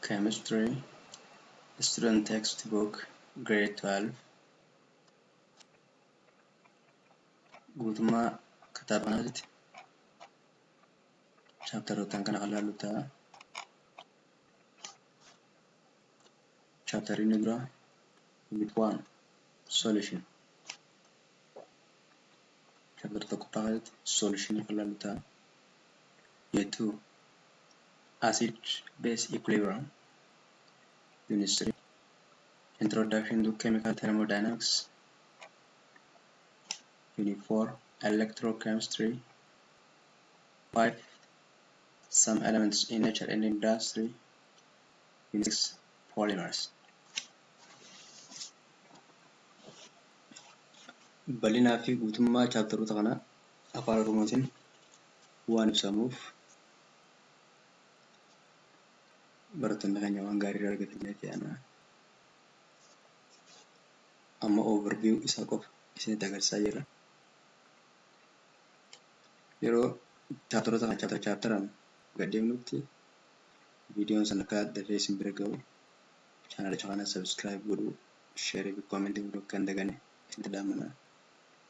Chemistry Student Textbook Grade 12 guutummaa kitaaba kanaatti chaaptaroota kana kan ilaallu ta'a. Chaaptarri inni dura Unit 1 Solution Chapter tokkoffaa keessatti solution kan ilaallu ta'a. Unit 2 Acid Base Equilibrium. Unit 3 Introduction to Chemical Thermodynamics. Unit 4 Electrochemistry. 5 Some Elements in Nature and Industry. Unit 6 Polymers. Bal'inaa fi guutummaa chaaptaroota kanaa afaan Oromootiin waan ibsamuuf barattoonni keenya waan gaarii irraa argatan jedhee yaadna. Amma overview isaa qofa isinitti agarsiisaa jirra. Yeroo chaaptaroota kana chaaptara chaaptaraan gad deemnutti viidiyoon sana akka dafee isin bira ga'u chaanalicha kana subscribe godhuu, share fi comment godhuu akka hin daganne isinitti dhaamna.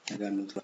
Nagaan nu tura.